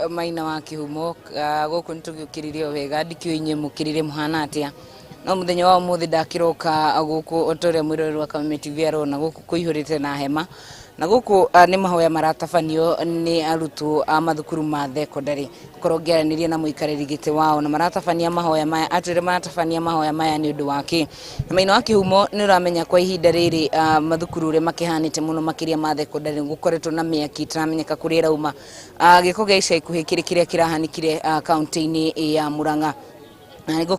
Maina wa Kĩhumo. Gũkũ nĩ tũgĩũkĩrire o wega, ndikĩũĩ inyuĩ mũkĩrire mũhana atĩa, no mũthenya wa ũmũthĩ ndakĩroka gũkũ o ta ũrĩa mwĩroreri wa Kameme TV arona, gũkũ kũihũrĩte na hema, na gũkũ nĩ mahoya maratabanio nĩ arutwo a mathukuru ma thekondarĩ. Korwo ngĩaranĩria na mũikarĩri gĩtĩ wao na maratabania mahoya maya, atwĩre maratabania mahoya maya nĩ ũndũ wa kĩ. Na Maina wa Kĩhumo, nĩ ũramenya kwa ihinda rĩrĩ mathukuru ũrĩa makĩhanĩte mũno makĩria ma thekondarĩ gũkoretwo na mĩaki ĩtaramenyeka kũrĩa ĩrauma. Gĩko gĩa ica ikuhĩ kĩrĩ kĩrĩa kĩrahanĩkire kaunti-inĩ ya Murang'a. Na nĩ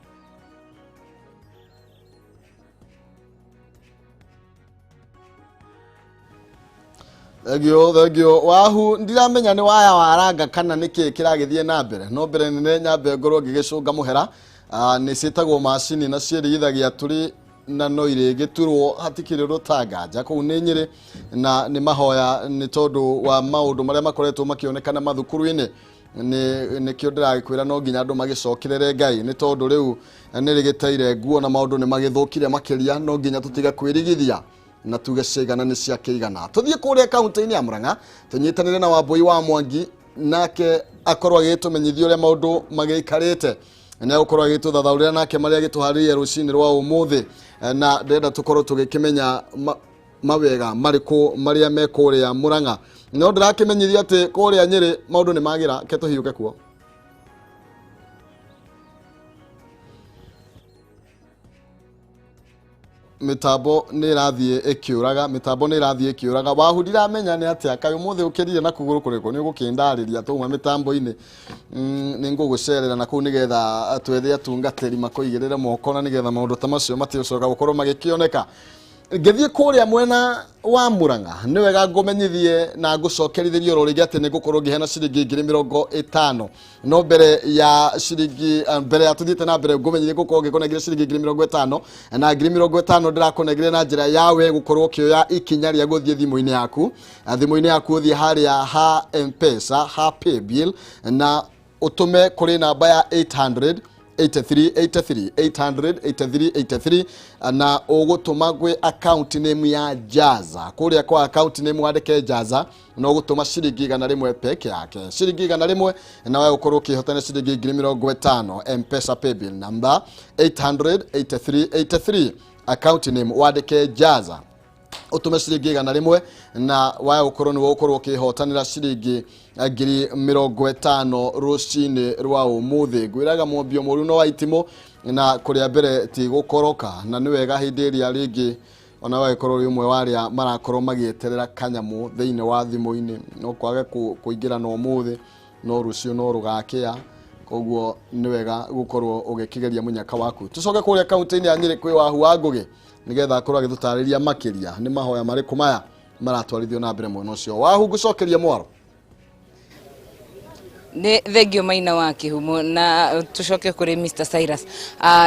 Thengio, thengio. Wahu, ndiramenya nĩ waya waranga kana nĩ kĩĩ kĩragĩthiĩ na mbere, no mbere nene nyambe ngorwo ngĩgĩcũnga mũhera. Nĩ ciĩtagwo macini na ciĩrigithagia tũrĩ na no irĩgĩturwo hatikĩrĩ rũtanganja kũu nĩ Nyĩrĩ, na nĩ mahoya nĩ tondũ wa maũndũ marĩa makoretwo makĩonekana mathukuru-inĩ. Nĩ nĩkĩo ndĩragĩkwĩra no nginya andũ magĩcokerere Ngai, nĩ tondũ rĩu nĩ rĩgĩteire nguo na maũndũ nĩ magĩthũkire makĩria. No nginya tũtige kwĩrigithia na tuge ciaigana nĩ ciakĩigana. Tũthiĩ kũrĩa kaunti-inĩ ya Murang'a tũnyitanĩre na Wambui wa Mwangi, nake akorwo agĩtũmenyithia ũrĩa maũndũ magĩikarĩte. Nĩ agũkorwo agĩtũthathaũrĩra nake marĩa agĩtũharĩria rũcinĩ rwa ũmũthĩ, na ndĩrenda tũkorwo tũgĩkĩmenya mawega marĩkũ marĩa me kũrĩa Murang'a. No ndĩrakĩmenyithia atĩ kũrĩa Nyĩrĩ maũndũ nĩ magĩra, ke tũhiũke kuo. Mĩtambo nĩ ĩrathiĩ ĩkĩũraga, mĩtambo nĩ ĩrathiĩ ĩkĩũraga. Wahu, ndiramenya nĩ atĩa, kaĩ ũmũthĩ ũkĩrire na kũgũrũ kũrĩkũ? Nĩ ũgũkĩndarĩria twauma mĩtambo-inĩ. Nĩ ngũgũcerera na kũu nĩgetha twethe atungatĩri makũigĩrĩre moko na nĩgetha maũndũ ta macio matigũcoka gũkorwo magĩkĩoneka. Ngĩthiĩ kũrĩa mwena wa Murang'a, nĩ wega ngũmenyithie na ngũcokerithĩrie oro rĩngĩ atĩ nĩ ngũkorwo ngĩheana ciringi 50,000. No mbere ya ciringi, mbere ya tũthiĩte na mbere, ngũmenyithie ngũkorwo ngĩkũnengera ciringi 50,000, na 50,000 ndĩrakũnengere na njĩra ya we gũkorwo ũkĩoya ikinya rĩa gũthiĩ thimũ-inĩ yaku. Thimũ-inĩ yaku ũthiĩ harĩa ha M-Pesa, ha Paybill, na ũtũme kũrĩ namba ya 800 83 83 800 83 83, na ũgũtũma gwĩ account name ya Jaza. Kũrĩa kwa account name wandĩke Jaza, na ũgũtũma ciringi 100 peke yake, ciringi 100, na we ũkorwo ũkĩhotana ciringi 50,000. M-Pesa Paybill number 800 83 83, account name wandĩke Jaza, ũtũme ciringi 100, na waya gũkorwo nĩwe ũkorwo ũkĩhotanĩra ciringi 50,000 rũcinĩ rwa ũmũthĩ. Ngwĩraga mwambio mũru no wa itimũ na kũrĩa mbere ti gũkoroka, na nĩ wega hĩndĩ ĩrĩa rĩngĩ ona wagĩkorwo ũrĩ ũmwe wa arĩa marakorwo magĩeterera kanyamũ thĩinĩ wa thimũ-inĩ, no kwage kũingĩra na ũmũthĩ, no rũciũ no rũgakĩa. Koguo nĩ wega gũkorwo ũgĩkĩgeria mũnyaka waku. Tũcoke kũrĩa kaunti-inĩ ya Nyĩrĩ kwĩ Wahu wa Ngũgĩ nĩgetha akorwo agĩtũtarĩria makĩria nĩ mahoya marĩkũ maya maratwarithio na mbere mwena ũcio. Wahu, ngũcokeria mwaro. Nĩ thengio, Maina wa Kĩhumo, na tũcoke kũrĩ Mr Cyrus.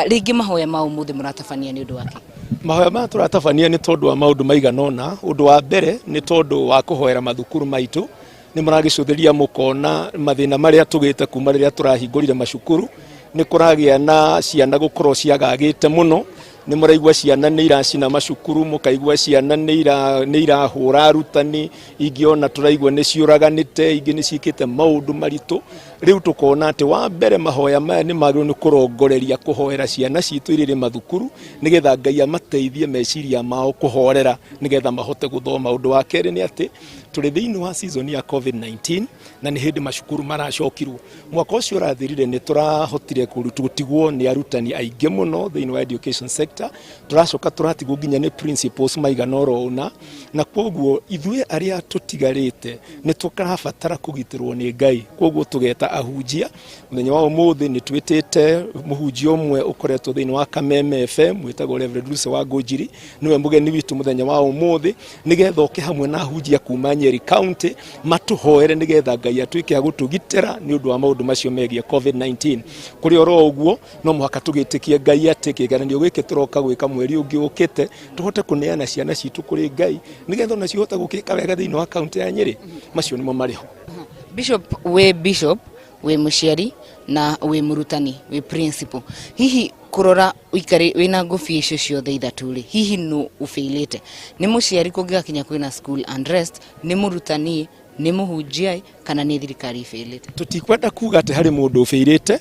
Rĩngĩ mahoya ma ũmũthĩ mũratabania nĩ ũndũ wake? Mahoya maya tũratabania nĩ tondũ wa maũndũ maigana ũna. Ũndũ wa mbere nĩ tondũ wa kũhoera mathukuru maitũ. Nĩ mũragĩcũthĩria mũkona mathĩna marĩa tũgĩte kuma rĩrĩa tũrahingũrire macukuru. Nĩ kũragĩa na ciana gũkorwo ciagagĩte mũno. Nĩ mũraigua ciana nĩ iracina macukuru, mũkaigua ciana nĩ irahũra arutani, ingĩ ona tũraigua nĩ ciũraganĩte, ingĩ nĩ ciĩkĩte maũndũ maritũ. Rĩu tũkona atĩ wa mbere mahoya maya nĩ magĩrĩirwo nĩ kũrongoreria kũhoera ciana citũ iria irĩ mathukuru, nĩgetha Ngai amateithie meciria mao kũhorera, nĩgetha mahote gũthoma. Ũndũ wa kerĩ nĩ atĩ tũrĩ thĩinĩ wa season ya COVID-19, na nĩ hĩndĩ macukuru maracokirwo. Mwaka ũcio ũrathirire nĩ tũrahotire gũtigwo nĩ arutani aingĩ mũno thĩinĩ wa education sector, tũracoka tũratigwo nginya nĩ principals maigana oro ũna, na koguo ithuĩ arĩa tũtigarĩte nĩ tũrabatara kũgitĩrwo nĩ Ngai. Koguo tũgeta ahunjia. Mũthenya wa ũmũthĩ nĩ twĩtĩte mũhunjia ũmwe ũkoretwo thĩinĩ wa Kameme FM wĩtagwo Reverend Lucy wa Ngũnjiri, nĩwe mũgeni witũ mũthenya wa ũmũthĩ, nĩgetha oke hamwe na ahunjia kuma Nyeri County matũhoere nĩgetha Ngai atuĩke a gũtũgitĩra nĩ ũndũ wa maũndũ macio megiĩ COVID-19. Kũrĩ oro ũguo, no mũhaka tũgĩtĩkie Ngai atĩ kĩgeranio gĩkĩ tũroka gwĩka mweri ũngĩ ũkĩte, tũhote kũneana ciana citũ kũrĩ Ngai nĩgetha ona cihote gũkĩka wega thĩinĩ wa kaunti ya Nyeri. Macio nĩmo marĩ ho. Bishop, wĩ bishop, wĩ mũciari na wĩ mũrutani, wĩ principal, hihi kũrora ũikari wĩna ngũbia icio ciothe ithatũ rĩ, hihi nũ ũbĩilĩte? Nĩ mũciari kũngĩgakinya kwĩna school unrest, nĩ mũrutani, Nĩ mũhunjia kana nĩ thirikari ĩbĩrĩte? Tũtikwenda kuga atĩ harĩ mũndũ ũbĩirĩte,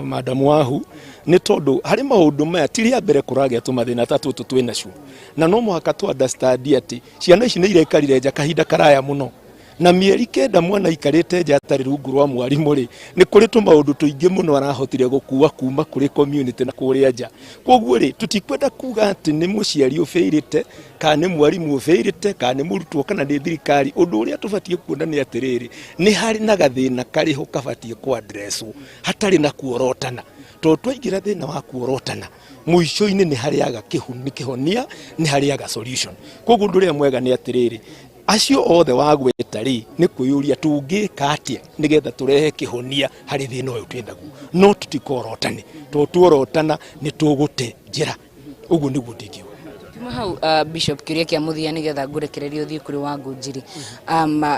madamu wahu, nĩ tondũ harĩ maũndũ maya ti rĩa mbere kũragĩa tũmathĩna ta tũtũ twĩ nacio, na no mũhaka tũ understand atĩ ciana ici nĩ irekarire nja kahinda karaya mũno, na mĩeri 9 mwana aikarĩte nja atarĩ rungu rwa mwarimũ rĩ, nĩ kũrĩ tũmaũndũ tũingĩ mũno arahotire gũkua kuma kũrĩ community na kũrĩa nja. Koguo rĩ, tũtikwenda kuga atĩ nĩ mũciari ũbĩirĩte kana nĩ mwarimũ ũbĩirĩte kana nĩ mũrutwo kana nĩ thirikari. Ũndũ ũrĩa tũbatiĩ kuona nĩ atĩrĩrĩ, nĩ harĩ na gathĩna karĩho kabatiĩ kũ-addresswo hatarĩ na kuorotana, tondũ twaingĩra thĩna wa kuorotana mũico-inĩ nĩ harĩaga kĩhonia, nĩ harĩaga solution. Koguo ũndũ ũrĩa mwega nĩ atĩrĩrĩ, acio othe wagweta rĩ, nĩ kwĩyũria tũngĩka atĩa nĩgetha tũrehe kĩhonia harĩ thĩna ũyũ twĩ naguo, no tũtikorotane, tondũ tuorotana nĩ tũgũte njĩra. Ũguo nĩguo ndingiuga. Tuma hau, Bishop, kĩũria kĩa mũthia nĩgetha ngũrekererie ũthiĩ kũrĩ wa Ngũnjiri.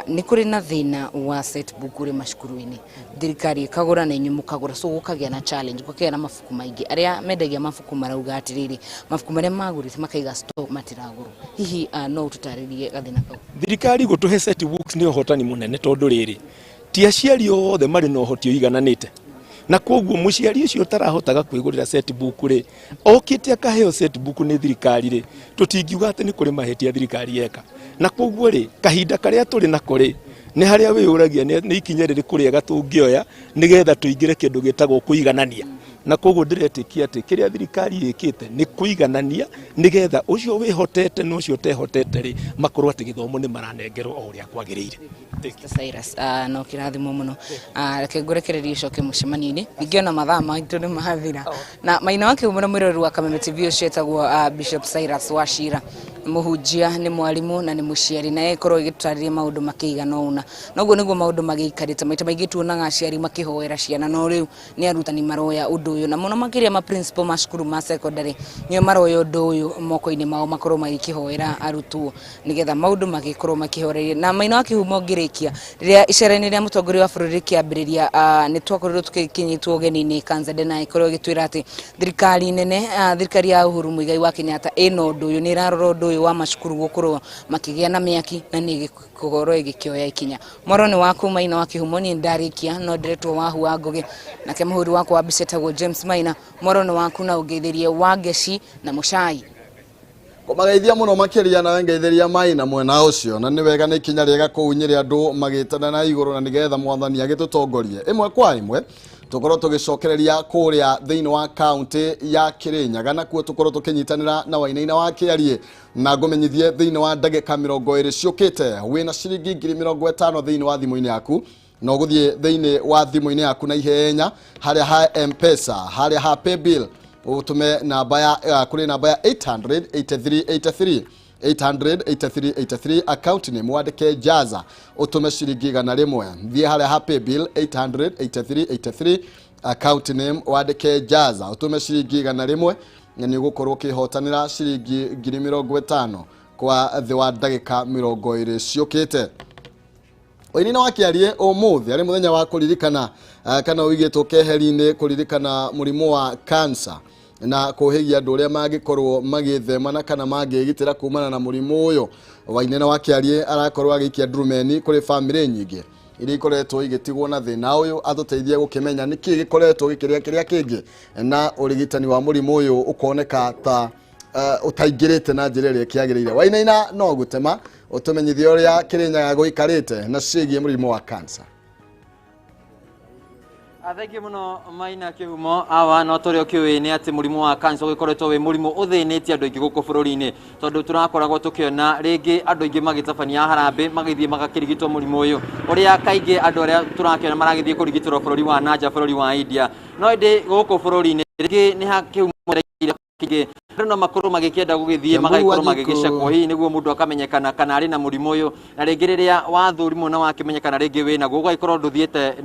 Nĩ kũrĩ na thĩna wa set book ũrĩ macukuru-inĩ, thirikari ĩkagũra na inyuĩ mũkagũra, so gũkagĩa na challenge, gũkagĩa na mabuku maingĩ. Arĩa mendagia mabuku marauga atĩrĩrĩ, mabuku marĩa magũrĩte makaiga stock matiragũrwo. Hihi no ũtũtarĩrie gathĩna kau? Thirikari gũtũhe set books nĩ ũhotani mũnene, tondũ rĩrĩ, ti aciari othe marĩ na ũhoti ũigananĩte, na koguo mũciari ũcio ũtarahotaga kwĩgũrĩra set book rĩ, okĩte akaheo set book nĩ thirikari rĩ, tũtingiuga atĩ nĩ kũrĩ mahĩtia thirikari yeka. Na koguo rĩ, kahinda karĩa tũrĩ nako rĩ, nĩ harĩa wĩyũragia nĩ ikinya rĩrĩkũ rĩega tũngĩoya nĩgetha tũingĩre kĩndũ gĩtagwo kũiganania. Na koguo ndĩretĩkia atĩ kĩrĩa thirikari ĩkĩte nĩ kũiganania nĩgetha ũcio wĩhotete na ũcio ũtehotete rĩ, makorwo atĩ gĩthomo nĩ maranengerwo o ũrĩa kwagĩrĩire. Mr. Cyrus, no kĩrathimo mũno. Reke ngũrekererie ũcoke mũcemanio-inĩ, ningĩ ona mathaa maitũ nĩ mathira. Na Maina wa Kĩhumo na mwĩroreri wa Kameme TV, ũcio etagwo Bishop Cyrus Wachira, nĩ mũhunjia, nĩ mwarimũ na nĩ mũciari, na ĩkorwo ĩgĩtũtarĩria maũndũ makĩigana ũna. Na ũguo nĩguo maũndũ magĩikarĩte. Maita maingĩ tuonaga aciari makĩhoera ciana, no rĩu nĩ arutani maroya ũndũ ũyũ, na mũno makĩria ma principal ma cukuru ma secondary nĩo maroya ũndũ ũyũ moko-inĩ mao, makorwo magĩkĩhoera arutwo nĩgetha maũndũ magĩkorwo makĩhoreire. Na Maina wa Kĩhumo, ngĩrĩkia, rĩrĩa icera-inĩ rĩa mũtongoria wa bũrũri rĩkĩambĩrĩria, nĩ twakorirwo tũkĩnyitwo ũgeni nĩ Kanzade, na ĩkorwo ĩgĩtwĩra atĩ thirikari nene, thirikari ya Uhuru Muigai wa Kenyatta ĩna ũndũ ũyũ, nĩ ĩrarora ũndũ ũyũ wa macukuru gũkorwo makĩgĩa na mĩaki, na nĩ ĩgũkorwo ĩgĩkĩoya ikinya. Mwaro nĩ waku, Maina wa Kĩhumo. Niĩ ndarĩkia no ndĩretwo Wahu wa Ngũgĩ, nake mũhũri wakwa wa mbica etagwo James Maina. Mwaro nĩ waku, na ũngeithĩrie Wangeci na Mũcai. Kũmageithia mũno makĩria, nawe ngeithĩria Maina mwena ũcio. Na nĩ wega, nĩ ikinya rĩega kũu Nyĩrĩ andũ magĩtana na igũrũ, na nĩgetha Mwathani agĩtũtongorie ĩmwe kwa ĩmwe. Tũkorwo tũgĩcokereria kũrĩa thĩinĩ wa kaunti ya Kĩrĩnyaga, nakuo tũkorwo tũkĩnyitanĩra na Wainaina wa Kĩarie, na ngũmenyithie thĩinĩ wa ndagĩka 20 ciũkĩte wĩna ciringi 50,000 thĩinĩ wa thimũ-inĩ yaku. No gũthiĩ thĩinĩ wa thimũ-inĩ yaku na ihenya harĩa ha Mpesa, harĩa ha paybill, ũtũme namba ya kũrĩ namba ya 88383, 88383, account name wandĩke Jaza, ũtũme ciringi 100. Thiĩ harĩa ha paybill 88383, account name wandĩke Jaza, ũtũme ciringi 100, na nĩ ũgũkorwo ũkĩhotanĩra ciringi 50,000 kwa thĩ wa ndagĩka 20 ciũkĩte. Wainaina wa Kĩarie, ũmũthĩ arĩ mũthenya wa kũririkana, kana ũigĩtwo keheri-inĩ kũririkana mũrimũ wa cancer na kũhĩgia andũ ũrĩa mangĩkorwo magĩthema na kana mangĩgitĩra kumana na mũrimũ ũyũ. Wainaina wa Kĩarie arakorwo agĩikia ndurumeni kũrĩ bamĩrĩ nyingĩ iria ikoretwo igĩtigwo na thĩna ũyũ, atũteithie gũkĩmenya nĩkĩ gĩkoretwo gĩkĩrĩa kĩrĩa kĩngĩ na ũrigitani wa mũrimũ ũyũ ũkoneka ta ũtaingĩrĩte na njĩra ĩrĩa ĩkĩagĩrĩire. Wainaina, no gũtema ũtũmenyithie ũrĩa Kĩrĩnyaga gũikarĩte na ciĩgiĩ mũrimũ wa cancer. Thengiũ mũno, Maina Kĩhumo. Awa no tũrĩa ũkĩũĩ nĩ atĩ mũrimũ wa cancer ũgĩkoretwo wĩ mũrimũ ũthĩnĩtie andũ aingĩ gũkũ bũrũri-inĩ, tondũ tũrakoragwo tũkĩona rĩngĩ andũ aingĩ magĩtabania harambĩ magĩthiĩ magakĩrigitwo mũrimũ ũyũ, ũrĩa kaingĩ andũ arĩa tũrakĩona maragĩthiĩ kũrigitĩrwo bũrũri wa nanja, bũrũri wa India. No ĩndĩ gũkũ bũrũri-inĩ rĩngĩ nĩ hakĩhumo kĩngĩ andũ no makorwo magĩkĩenda gũgĩthiĩ Kiambu magagĩkorwo Wanjikũ. magĩgĩcekwo hihi nĩguo mũndũ akamenyekana kana arĩ na mũrimũ ũyũ. Na rĩngĩ rĩrĩa wathũrimwo na wakĩmenyekana rĩngĩ wĩnaguo, ũgagĩkorwo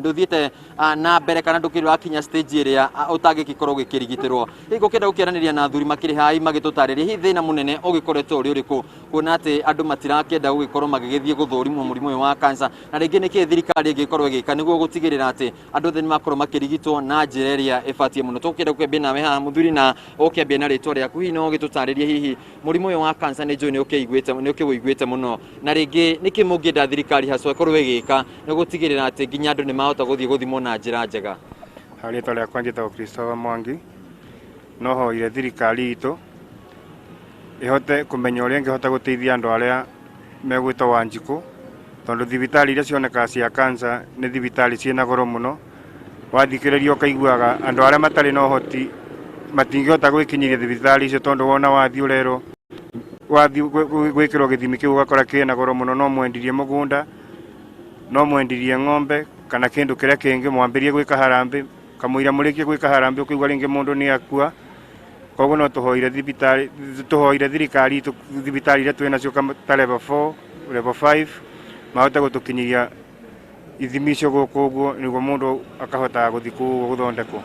ndũthiĩte na mbere kana ndũkĩrĩ wakinya stage ĩrĩa ũtangĩgĩkorwo ũgĩkĩrigitĩrwo. Hihi ngũkĩenda gũkĩaranĩria na athuri makĩrĩ hai magĩtũtarĩria hihi thĩna mũnene ũgĩkoretwo ũrĩ ũrĩkũ, kuona atĩ andũ matirakĩenda gũgĩkorwo magĩgĩthiĩ gũthũrimwo mũrimũ ũyũ wa cancer, na rĩngĩ nĩkĩ thirikari ĩngĩkorwo ĩgĩka nĩguo gũtigĩrĩra atĩ andũ othe nĩmakorwo makĩrigitwo na njĩra ĩrĩa ĩbatiĩ mũno. Tũkĩenda gũkĩambia nawe haha, mũthuri, na ũkĩambia na rĩtwa rĩaku. rĩaku hihi no ũgĩtũtarĩrie hihi mũrimũ ũyũ wa cancer nĩ njũĩ nĩ ũkĩiguĩte nĩ ũkĩwũiguĩte mũno na rĩngĩ nĩkĩ mũngĩenda thirikari haswa ĩkorwo ĩgĩka nĩ gũtigĩrĩra atĩ nginya andũ nĩ mahota gũthiĩ gũthimwo na njĩra njega. Rĩtwa rĩakwa njĩtagwo Christopher Mwangi. No hoire thirikari itũ ĩhote kũmenya ũrĩa ĩngĩhota gũteithia andũ arĩa megwĩtwo Wanjikũ, tondũ thibitarĩ iria cionekaga cia cancer nĩ thibitarĩ ciĩna goro mũno. Wathikĩrĩria ũkaiguaga andũ arĩa matarĩ na ũhoti matingĩhota gwĩkinyĩria thibitarĩ icio, tondũ wona wathiĩ ũrerwo wathiĩ gwĩkĩrwo gĩthimi kĩu ũgakora kĩna goro mũno, no mwendirie mũgũnda, no mwendirie ng'ombe kana kĩndũ kĩrĩa kĩngĩ, mwambĩrie gwĩka harambĩ, kamũira mũrĩkie gwĩka harambĩ ũkaigua rĩngĩ mũndũ nĩ akua. Koguo no tũhoire thibitarĩ, tũhoire thirikari itũ thibitarĩ iria twĩ nacio ta level 4, level 5 mahote gũtũkinyĩria ithimi icio gũkũ ũguo nĩguo mũndũ akahotaga gũthiĩ kũu gũthondekwo.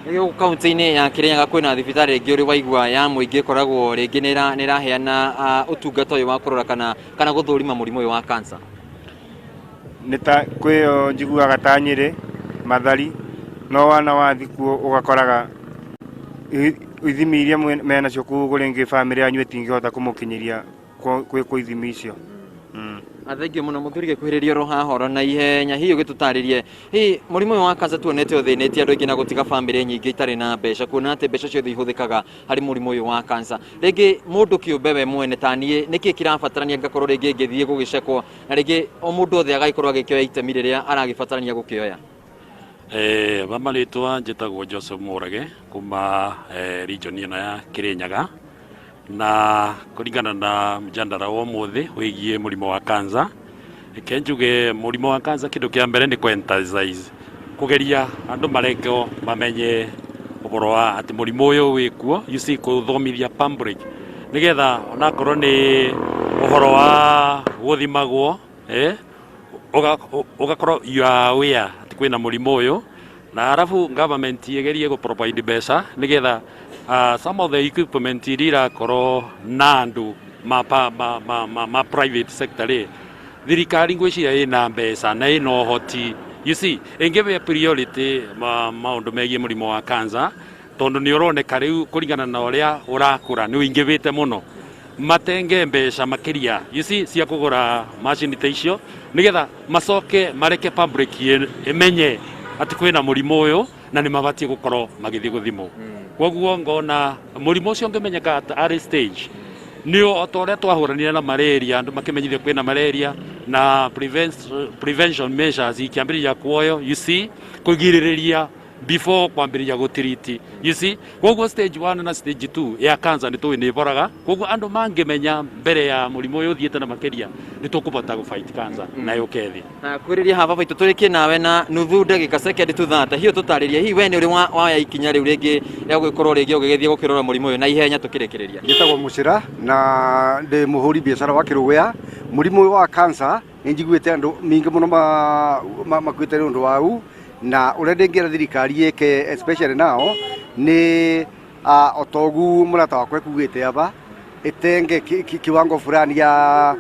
Gũkũ kaunti-inĩ ya Kirinyaga kwĩna thibitarĩ ĩngĩ ũrĩ waigua ya mũingĩ ĩkoragwo rĩngĩ nĩ ĩraheana ũtungata ũyũ wa kũrora kana gũthũrima mũrimũ ũyũ wa cancer. Nĩ ta kwĩyo njiguaga ta Nyĩrĩ, Mathari, no wana wathiĩ kuo ũgakoraga ithimi iria menacio kũu rĩngĩ bamĩrĩ yanyu ĩtingĩhota kũmũkinyĩria gwĩkwo ithimi icio. Thengio mũno mũthuri gĩkuhĩrĩria oro haha oro na ihenya, hihi ũgĩtũtarĩrie hihi mũrimũ ũyũ wa cancer tuonete ũthĩnĩtie andũ aingĩ na gũtiga bamĩrĩ nyingĩ itarĩ na mbeca, kuona atĩ mbeca ciothe ihũthĩkaga harĩ mũrimũ ũyũ wa cancer. Rĩngĩ mũndũ kĩũmbe we mwene ta niĩ nĩkĩ kĩrabatarania ngakorwo rĩngĩ ngĩthiĩ gũgĩcekwo na rĩngĩ o mũndũ othe agagĩkorwo agĩkĩoya itemi rĩrĩa aragĩbatarania gũkĩoya? Mama rĩtwa njĩtagwo Joseph Mũrage kuma region ĩno ya Kirinyaga, na kũringana na mjandara wa ũmũthĩ wĩgiĩ mũrimũ wa cancer, reke njuge mũrimũ wa cancer kĩndũ kĩa mbere nĩ kũ-emphasize, kũgeria andũ marekwo mamenye ũhoro wa atĩ mũrimũ ũyũ wĩkuo, you see, kũthomithia public nĩgetha onakorwo nĩ ũhoro wa gũthimagwo, ũgakorwo you are aware atĩ kwĩna mũrimũ ũyũ, na arabu government ĩgerie gũ provide mbeca nĩgetha some of the equipment iria irakorwo na andũ ma private sector rĩ, thirikari ngwĩciria ĩna mbeca na ĩna ũhoti, you see, ĩngĩbe priority maũndũ megiĩ mũrimũ wa cancer, tondũ nĩ ũroneka rĩu kũringana na ũrĩa ũrakũra nĩ ũingĩhĩte mũno, matenge mbeca makĩria, you see, cia kũgũra macini ta icio nĩgetha macoke mareke public ĩmenye atĩ kwĩna mũrimũ ũyũ na nĩ mabatiĩ gũkorwo magĩthiĩ gũthimwo. Koguo ngona mũrimũ ũcio ũngĩmenyeka at early stage nĩ o ta ũrĩa twahũranire na malaria, andũ makĩmenyithio kwĩna malaria na prevention measures ikĩambĩrĩria kuoyo, you see, kũgirĩrĩria before kwambĩrĩria gũtiriti, you see. Koguo stage 1 na stage 2 ya cancer nĩ tũĩ nĩ ĩboraga, koguo andũ mangĩmenya mbere ya mũrimũ ũyũ ũthiĩte na makĩria nĩ tũkũbota gũ fight cancer na yũke thĩ. Na kwĩrĩria haha baba itũ tũrĩkie nawe na nuthu ndagĩka second to that, hihi ũtũtarĩrie hihi we nĩ ũrĩ waya ikinya rĩu rĩngĩ rĩa gũgĩkorwo rĩngĩ ũgĩgĩthiĩ gũkĩrora mũrimũ ũyũ na ihenya tũkĩrĩkĩrĩria? Njĩtagwo Mũcĩra na ndĩ mũhũri biacara wa Kĩrũgũya. Mũrimũ ũyũ wa cancer nĩ njiguĩte andũ mingĩ mũno makuĩte nĩ ũndũ wau, na ũrĩa ndĩngĩra thirikari ĩke especially now nĩ otogu mũrata wakwa ekugĩte aba ĩtenge kiwango fulani ya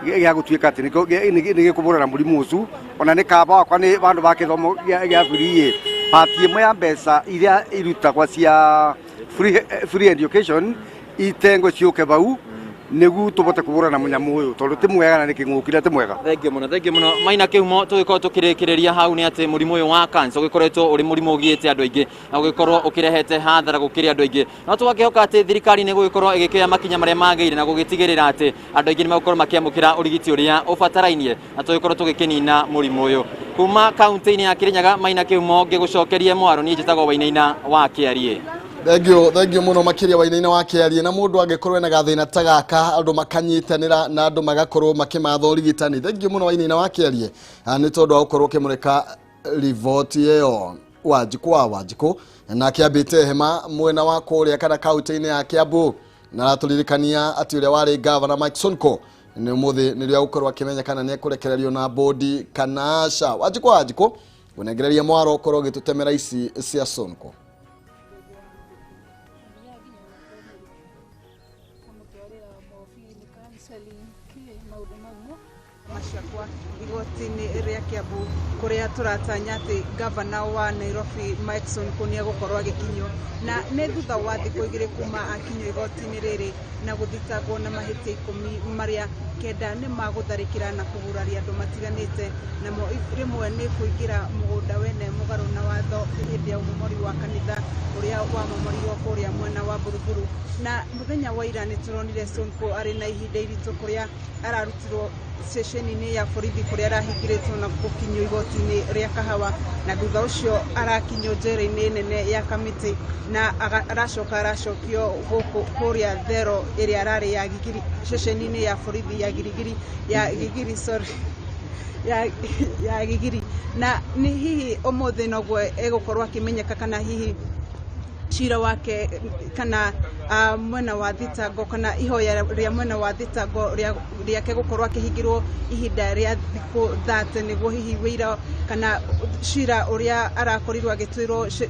gĩa gũtuĩka atĩ nĩ gĩkũbũrana mũrimũ ũcio, ona nĩ kaba wakwa nĩ bandũ ba gĩthomo gĩa free pati ĩmwe ya mbeca iria irutagwa cia free education itengwe ciũke bau nĩguo tũbote kũbũrana mũnyamũ ũyũ tondũ ti mwega na nĩ kĩng'ũki na ti mwega. Thengio mũno, thengio mũno Maina Kĩhumo. Tũgĩkorwo tũkĩrĩkĩrĩria hau nĩ atĩ mũrimũ ũyũ wa cancer ũgĩkoretwo ũrĩ mũrimũ ũgiĩte andũ aingĩ na ũgĩkorwo ũkĩrehete hathara gũkĩrĩ andũ aingĩ, no tũgakĩhoka atĩ thirikari nĩ gũgĩkorwo ĩgĩkĩoya makinya marĩa magĩrĩire na gũgĩtigĩrĩra atĩ andũ aingĩ nĩ megũkorwo makĩamũkĩra ũrigiti ũrĩa ũbatarainie na tũgĩkorwo tũgĩkĩnina mũrimũ ũyũ. Kuma kaunti-inĩ ya Kirinyaga, Maina Kĩhumo ngĩgũcokerie mwaro, niĩ njĩtagwo Wainaina wa Kĩarie. Thengio, thengio mũno makĩria Wainaina wa Kĩarie. Na mũndũ angĩkorwo ena gathĩna ta gaka andũ makanyitanĩra na andũ magakorwo makĩmatha ũrigitani. Thengio mũno Wainaina wa Kĩarie nĩ tondũ wa gũkorwo ũkĩmũrĩka riboti ĩyo. Wanjikũ wa Wanjikũ nake ambĩte hema mwena wa kũrĩa kana kaunti-inĩ ya Kiambu, na aratũririkania atĩ ũrĩa warĩ gavana Mike Sonko nĩ ũmũthĩ nĩrĩo agũkorwo akĩmenya kana nĩ ekũrekererio na bodi kana aca. Wanjikũ wa Wanjikũ ũnengereria mwaro ũkorwo ũgĩtũtemera ici cia Sonko. igoti-inĩ rĩa Kiambu kũrĩa tũratanya atĩ gavana wa Nairobi Mike Sonko nĩ egũkorwo agĩkinyio, na nĩ thutha wa thikũ 2 kuma akinyio igoti-inĩ rĩrĩ na gũthitangwo na mahĩtia 10 marĩa 9 nĩ magũtharĩkĩra na kũguraria andũ matiganĩte, namo rĩmwe nĩ kũingĩra mũgũnda wene mũgarũ na watho hĩndĩ ya ũmomori wa kanitha ũrĩa wamomorirwo kũrĩa mwena wa Buruburu. Na mũthenya wa ira nĩ tũronire Sonko arĩ na ihinda iritũ kũrĩa ararutirwo ceceni-inĩ ya borithi kũrĩa arahingĩrĩtwo na gũkinyio igoti-inĩ rĩa Kahawa, na thutha ũcio arakinyio njera-inĩ nene ya Kamiti na aracoka aracokio gũkũ kũrĩa Thero ĩrĩa ararĩ ya Gigiri, ceceni-inĩ ya borithi ya Girigiri ya Gigiri sorry ya Gigiri. Na nĩ hihi ũmũthĩ noguo egũkorwo akĩmenyeka kana hihi cira wake kana mwena wa thitango kana ihoya rĩa mwena wa thitango rĩake gũkorwo akĩhingĩrwo ihinda rĩa thikũ 30 nĩguo hihi wĩira kana cira ũrĩa arakorirwo agĩtuĩrwo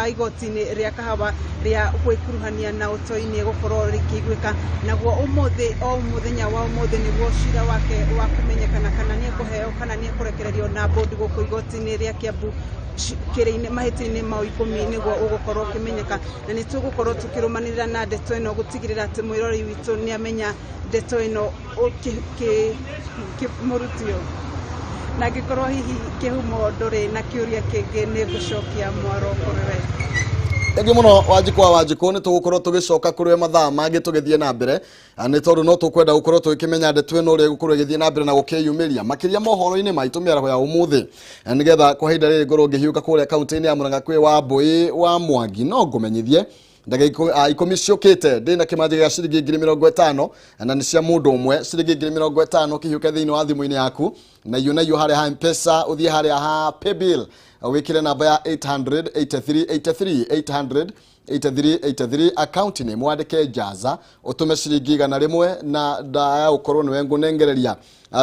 igoti-inĩ rĩa Kahawa rĩa gwĩkuruhania na ũtoi nĩ egũkorwo rĩkĩiguĩka. Naguo ũmũthĩ o mũthenya wa ũmũthĩ nĩguo cira wake wa kũmenyekana kana nĩ ekũheo kana nĩ ekũrekererio na bond gũkũ igoti-inĩ rĩa Kiambu kĩrĩ-inĩ mahĩtia-inĩ mau 10 nĩguo ũgũkorwo ũkĩmenyeka. Na nĩ tũgũkorwo tũkĩrũmanĩrĩra na ndeto ĩno gũtigĩrĩra atĩ mwĩroreri witũ nĩ amenya ndeto ĩno mũruti ũyũ. Na angĩkorwo hihi kĩhumo ndũrĩ na kĩũria kĩngĩ nĩ ngũcokia mwaro kũrĩ we. Thengiũ mũno Wanjikũ wa Wanjikũ, nĩ tũgũkorwo tũgĩcoka kũrĩ we mathaa mangĩ tũgĩthiĩ na mbere, nĩ tondũ no tũkwenda gũkorwo tũgĩkĩmenya ndeto ĩno ũrĩa ĩgũkorwo ĩgĩthiĩ na mbere na gũkĩyumĩria makĩria mohoro-inĩ maitũ mĩaraho ya ũmũthĩ, nĩgetha kwa ihinda rĩrĩ ngorwo ngĩhiũka kũrĩa kaunti-inĩ ya Murang'a kwĩ Wambũi wa Mwangi. No ngũmenyithie ndagĩka 10 ciũkĩte ndĩna kĩmanjĩka gĩa ciringi 50,000 na nĩ cia mũndũ ũmwe, ciringi 50,000 ũkĩhiũke thĩinĩ wa thimũ-inĩ yaku na iyo na iyo harĩa ha M-Pesa, ũthiĩ harĩa ha Paybill wĩkĩre namba ya 883 83 883 83 account name wandĩke Jaza ũtũme ciringi 100 na ndaya ũkorwo nĩwe ngũnengereria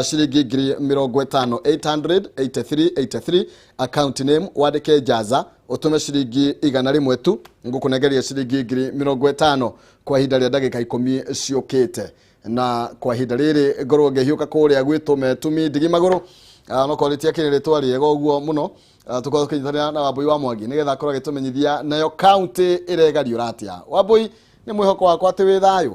ciringi 50,000. 883 83 account name wandĩke Jaza ũtũme ciringi 100 tu ngũkũnengereria ciringi 50,000 kwa ihinda rĩa ndagĩka 10 ciũkĩte. Na kwa ihinda rĩrĩ ngorwo ngĩhiũka kũrĩa gwitũ Metumi Ndigi Magũrũ, no korwo rĩtiakĩrĩ rĩtwa rĩega ũguo mũno, tũkorwo tũkĩnyitanĩra na Wambũi wa Mwangi nĩgetha akorwo agĩtũmenyithia nayo kaunti ĩregariũra atĩa. Wambũi, nĩ mwĩhoko wakwa atĩ wĩ thayũ?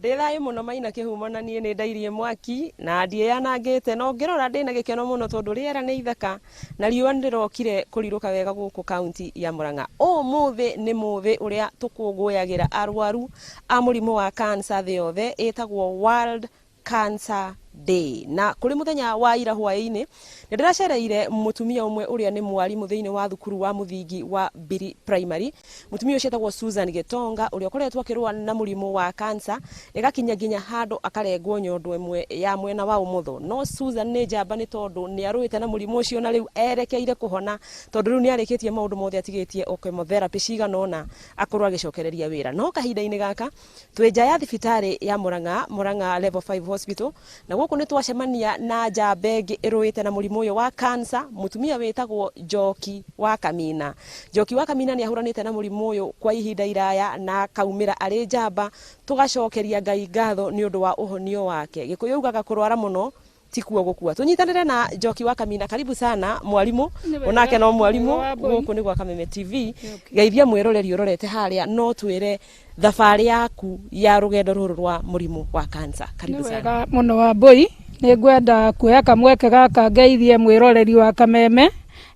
Ndĩ thayũ mũno Maina Kĩhumo, na niĩ nĩ ndairie mwaki na ndiĩyanangĩte, no ngĩrora ndĩna gĩkeno mũno tondũ rĩera nĩ ithaka na riũa nĩ rĩrokire kũrirũka wega gũkũ kaunti ya Murang'a. Ũmũthĩ nĩ mũthĩ ũrĩa tũkũngũyagĩra arwaru a mũrimũ wa cancer thĩ yothe, ĩtagwo World Cancer Day. Na kũrĩ mũthenya wa ira hwaĩ-inĩ nĩ ndĩracereire mũtumia ũmwe ũrĩa nĩ mwarimũ thĩinĩ wa thukuru wa mũthingi wa Biri Primary. Mũtumia ũcio etagwo Susan Gitonga, ũrĩa ũkoretwo akĩrũa na mũrimũ wa cancer ĩgakinya nginya handũ akarengwo nyondo ĩmwe ya mwena wa ũmotho. No Susan nĩ njamba nĩ tondũ nĩ arũĩte na mũrimũ ũcio na rĩu erekeire kũhona, tondũ rĩu nĩ arĩkĩtie maũndũ mothe, atigĩtie o chemotherapy cigana ũna akorwo agĩcokereria wĩra. No kahinda-inĩ gaka twĩ nja ya thibitarĩ ya Murang'a, Murang'a Level 5 Hospital, na gũkũ nĩ twacemania na njamba ĩngĩ ĩrũĩte na mũrimũ ũyũ wa cancer, mũtumia wĩtagwo Njoki wa Kamina. Njoki wa Kamina nĩ ahũranĩte na mũrimũ ũyũ kwa ihinda iraya na akaumĩra arĩ njamba, tũgacokeria Ngai ngatho nĩ ũndũ wa ũhonio wake. Gĩkũyũ ugaga kũrwara mũno ti kuo gũkua. Tũnyitanĩre na Njoki wa Kamina. Karibu sana mwarimu, onake no mwarimu gũkũ nĩ gwa Kameme TV. Geithia mwĩroreri ũrorete harĩa, no twĩre thabarĩ yaku ya rũgendo rũrũ rwa mũrimũ wa cancer. Karibu sana. Wega mũno Wambũi, nĩ ngwenda kuoya kamweke gaka ngeithie mwĩroreri wa Kameme,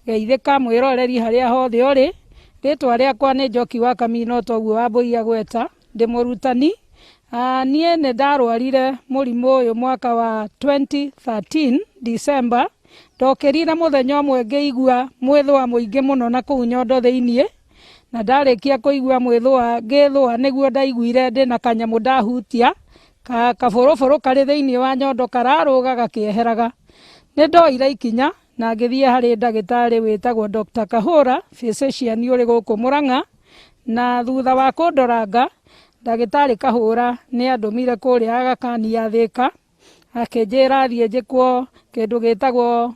geithĩka mwĩroreri harĩa hothe ũrĩ. Rĩtwa rĩakwa nĩ Njoki wa Kamina, toguo Wambũi agweta, ndĩ mũrutani. Niĩ nĩ ndarwarire mũrimũ ũyũ mwaka wa 2013 December. Ndokĩrire mũthenya ũmwe ngĩigua mwĩthũa mũingĩ mũno na kũu nyondo thĩiniĩ, na ndarĩkia kũigua mwĩthũa ngĩthũa nĩguo ndaiguire ndĩna kanyamũ ndahutia kabũrũbũrũ karĩ thĩiniĩ wa nyondo kararũga gakĩeheraga. Nĩ ndoire ikinya na ngĩthiĩ harĩ ndagĩtarĩ wĩtagwo Dr. Kahũra, physician ũrĩ gũkũ Murang'a, na thutha wa kũndoranga ndagĩtarĩ Kahũra nĩ andũmire kũrĩa Aga Khan ya Thĩka, akĩnjĩra thiĩ njĩkwo kĩndũ gĩtagwo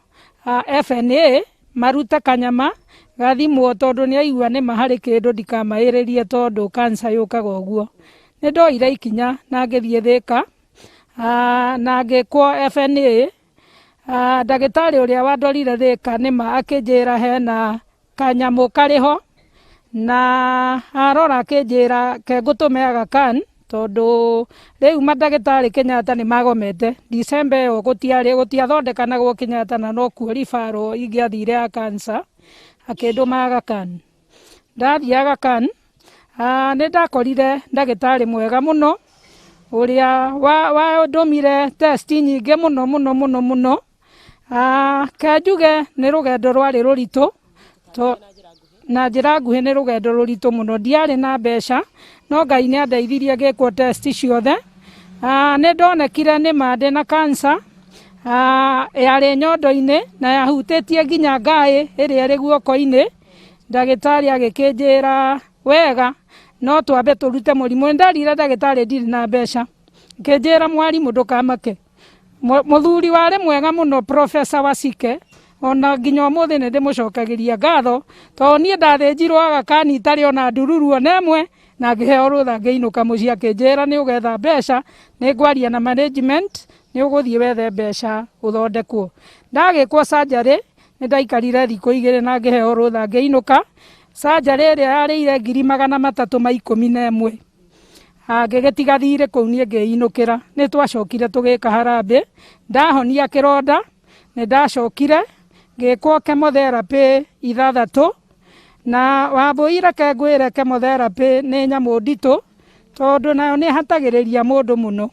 FNA, marute kanyama gathimwo tondũ nĩ aigua nĩma harĩ kĩndũ ndikamaĩrĩrie tondũ cancer yũkaga ũguo. Nĩ ndoire ikinya na ngĩthiĩ Thĩka. Na ngĩkwo FNA. Ndagĩtarĩ ũrĩa wandorire Thĩka nĩma akĩnjĩra hena kanyamũ karĩ ho, na arora akĩnjĩra ke ngũtũme Aga Khan, tondũ rĩu mandagĩtarĩ Kenyatta nĩ magomete. December ĩyo gũtiarĩ gũtiathondekanagwo Kenyatta, na nokuo referral ingĩathire ya cancer. Akĩndũma Aga Khan. Ndathiĩ Aga Khan, nĩ ndakorire ndagĩtarĩ mwega mũno ũrĩa wandũmire test nyingĩ mũno mũno mũno mũno. Ke njuge nĩ rũgendo rwarĩ rũritũ to na njĩra nguhĩ, nĩ rũgendo rũritũ mũno. Ndiarĩ na mbeca, no Ngai nĩ andeithirie ngĩkwo test ciothe. Nĩ ndonekire nĩ ma ndĩna cancer yarĩ nyondo-inĩ na yahutĩtie nginya ngaĩ ĩrĩa ĩrĩ guoko-inĩ. Ndagĩtarĩ agĩkĩnjĩra wega no twambe tũrute mũrimũ. Ndarire ndagĩtarĩ ndirĩ na mbeca, ngĩnjĩra, "Mwarimũ, ndũkamake." Mũthuri warĩ mwega mũno, Professor Wasike, ona nginya ũmũthĩ nĩ ndĩmũcokagĩria ngatho, tondũ niĩ ndathĩnjirwo Aga Khan itarĩ ona ndururu ona ĩmwe, na ngĩheo rũtha ngĩinũka mũciĩ. Akĩnjĩra, "Nĩ ũgetha mbeca, nĩ ngwaria na management, nĩ ũgũthiĩ wethe mbeca ũthondekwo." Ndagĩkwo surgery, nĩ ndaikarire thikũ 2 na ngĩheo rũtha ngĩinũka. Surgery ĩrĩa yarĩire 311,000. Ngĩgĩtiga thirĩ kũu, niĩ ngĩinũkĩra. Nĩ twacokire tũgĩka harambĩ. Ndahonia kĩronda, nĩ ndacokire ngĩkwo chemotherapy 6. Na Wambũi, reke ngwĩre, chemotherapy nĩ nyamũ nditũ, tondũ nayo nĩ ĩhatagĩrĩria mũndũ mũno.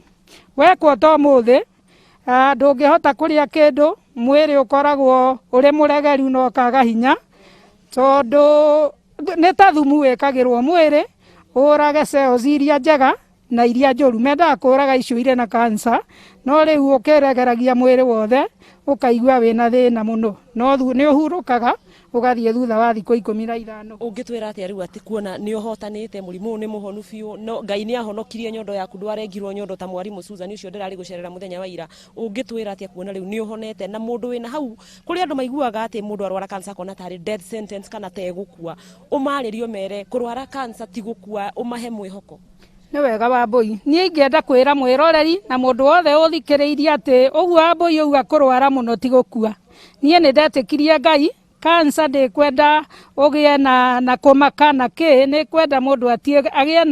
Wekwo ta ũmũthĩ, ndũngĩhota kũrĩa kĩndũ, mwĩrĩ ũkoragwo ũrĩ mũregeru na ũkaga hinya, tondũ nĩ ta thumu wĩkagĩrwo mwĩrĩ ũrage cells iria njega na iria njũru. Mendaga kũraga icio irĩ na cancer, no rĩu ũkĩregeragia mwĩrĩ wothe, ũkaigua wĩna thĩna mũno, no nĩ ũhurũkaga ũgathiĩ thutha wa thikũ 15. Ũngĩtwĩra atĩa rĩu atĩ kuona nĩ ũhotanĩte mũrimũ ũyũ, nĩ mũhonu biũ, no Ngai nĩ ahonokirie nyondo yaku, ndwarengirwo nyondo ta mwarimũ Susan ũcio ndĩrarĩ gũcerera mũthenya wa ira? Ũngĩtwĩra atĩa kuona rĩu nĩ ũhonete, na mũndũ wĩna hau kũrĩ andũ maiguaga atĩ mũndũ arwara cancer akona tarĩ death sentence kana tegũkua? Ũmarĩrio mere kũrwara cancer ti gũkua, ũmahe mwĩhoko. Nĩ wega Wambũi, niĩ ingĩenda kwĩra mwĩroreri na mũndũ wothe ũthikĩrĩirie atĩ ũguo Wambũi auga, kũrwara mũno ti gũkua. Niĩ nĩ ndetĩkirie Ngai. Cancer ndĩkwenda ũgĩe na kũmaka na kĩ, nĩ kwenda mũndũ atie agĩe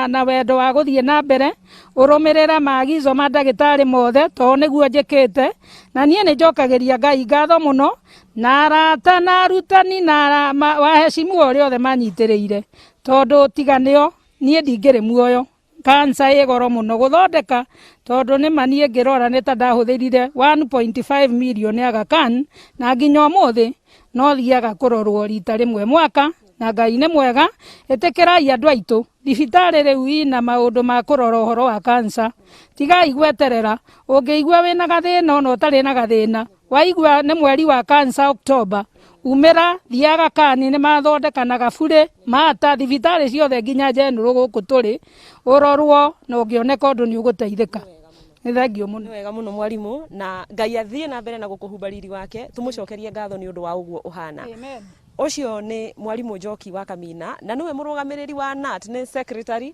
na wendo wa gũthiĩ na mbere, ũrũmĩrĩre maagizo ma ndagĩtarĩ mothe, tondũ nĩguo njĩkĩte. Na niĩ nĩ njokagĩria Ngai ngatho mũno, na arata na arutani na waheshimiwa ũrĩa othe manyitĩrĩire, tondũ tiga nĩo niĩ ndingĩrĩ muoyo. Cancer ĩ goro mũno gũthondeka, tondũ nĩ ma niĩ ngĩrora nĩ ta ndahũthĩrire 1.5 million Aga Khan, na nginya ũmũthĩ no thiaga kũrorwo rita rĩmwe mwaka, na Ngai nĩ mwega. Ĩtĩkĩrai andũ aitũ, thibitarĩ rĩu ina maũndũ ma kũrora ũhoro wa cancer. Tigai gweterera. Ũngĩigua wĩna gathĩna, ona ũtarĩ na gathĩna, waigua nĩ mweri wa cancer October, umĩra thiaga Khan, nĩ mathondekanaga burĩ mata thibitarĩ ciothe nginya general gũkũ tũrĩ, ũrorwo na ũngĩoneka ũndũ nĩ ũgũteithĩka. Nĩ thengio mũno. Nĩ wega mũno mwarimũ, na Ngai athiĩ na mbere na gũkũhumba riri wake. Tũmũcokerie ngatho nĩ ũndũ wa ũguo ũhana. Ũcio nĩ mwarimũ Njoki wa Kamina, na nĩwe mũrũgamĩrĩri wa KNUT, nĩ secretary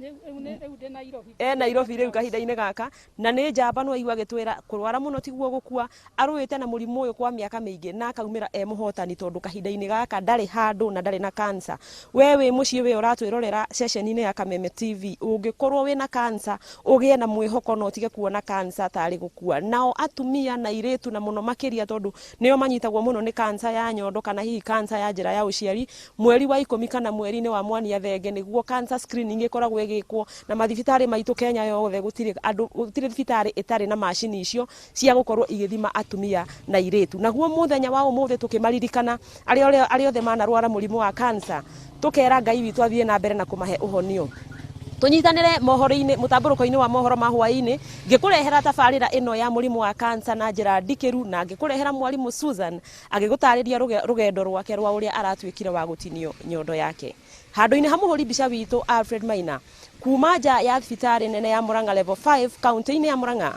e Nairobi rĩu kahinda-inĩ gaka, na nĩ njamba. No aigua agĩtwĩra kũrwara mũno tiguo gũkua. Arũĩte na mũrimũ ũyũ kwa mĩaka mĩingĩ na akaumĩra e mũhotani, tondũ kahinda-inĩ gaka ndarĩ handũ na ndarĩ na cancer. We wĩ mũciĩ, we ũratwĩrorera ceceni-inĩ ya Kameme TV, ũngĩkorwo wĩna cancer, ũgĩe na mwĩhoko na ũtige kuona cancer tarĩ gũkua. Nao atumia na airĩtu na mũno makĩria, tondũ nĩo manyitagwo mũno nĩ cancer ya nyondo kana hihi cancer ya njĩra ya ũciari, mweri wa 10 kana mweri-inĩ wa mwania thenge nĩguo cancer screening ĩkoragwo ĩgĩkwo na mathibitarĩ maitũ Kenya yothe. Gũtirĩ andũ, gũtirĩ thibitarĩ ĩtarĩ na macini icio cia gũkorwo igĩthima atumia na airĩtu. Naguo mũthenya wa ũmũthĩ tũkĩmaririkana arĩa othe manarwara mũrimũ wa cancer, tũkera Ngai witũ athiĩ na mbere na kũmahe ũhonio. Tũnyitanĩre mohoro-inĩ, mũtambũrũko-inĩ wa mohoro ma hwaĩ-inĩ, ngĩkũrehera tabarĩra ĩno ya mũrimũ wa cancer na njĩra ndikĩru, na ngĩkũrehera mwarimũ Susan agĩgũtarĩria rũgendo rwake rwa ũrĩa aratuĩkire wa gũtinio nyondo yake. Handũ-inĩ ha mũhũri mbica witũ Alfred Maina, kuma nja ya thibitarĩ nene ya Murang'a Level 5 kaunti-inĩ ya Murang'a,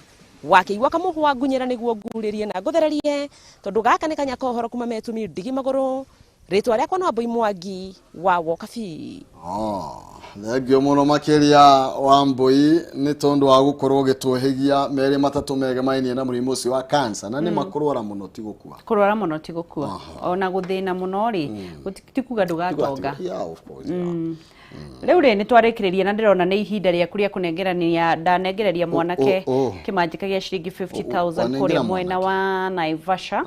wakĩigua kamũhwa ngunyĩra nĩguo ngurĩrie na ngũthererie, tondũ gaka nĩ kanya ka ũhoro kuma metumi ndigi magũrũ. Rĩtwa rĩakwa no Wambui Mwangi wa Wokabi. Oh, thengio mũno makĩria Wambui nĩ tondũ wa gũkorwo ũgĩtũhĩgia merĩ matatũ megemainie na mũrimũ ũcio wa cancer na nĩ makũrwara mũno ti gũkua. Kũrwara mũno ti gũkua, ona gũthĩna mũno rĩ, ti kuga ndũgatonga. Yeah, of course. Rĩu rĩ, nĩ twarĩkĩrĩria na ndĩrona nĩ ihinda rĩaku rĩa kũnengerania. Ndanengereria mwanake kĩmanjĩka gĩa ciringi 50,000 Wanengera kũrĩa mwena wa Naivasha,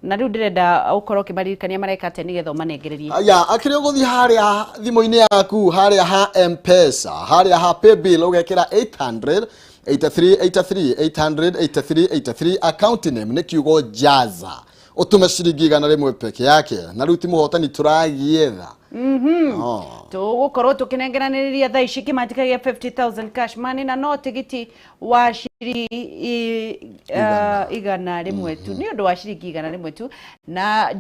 na rĩu ndĩrenda ũkorwo ũkĩmaririkania mareka atĩa nĩgetha ũmanengererie. Aya, akĩrĩ ũgũthiĩ harĩa thimũ-inĩ yaku, harĩa ha M-Pesa, harĩa ha paybill, ũgekĩra 800 83 83 800 83 83, account name nĩ kiugo Jaza, ũtũme ciringi 100 peke yake, na rĩu ti mũhotani tũragietha. Oh. Tũgũkorwo tũkĩnengeranĩrĩria thaa ici kĩmanjĩka gĩa 50,000 cash money, na no tigiti wa ciringi 100 tu, nĩ ũndũ wa ciringi 100 tu na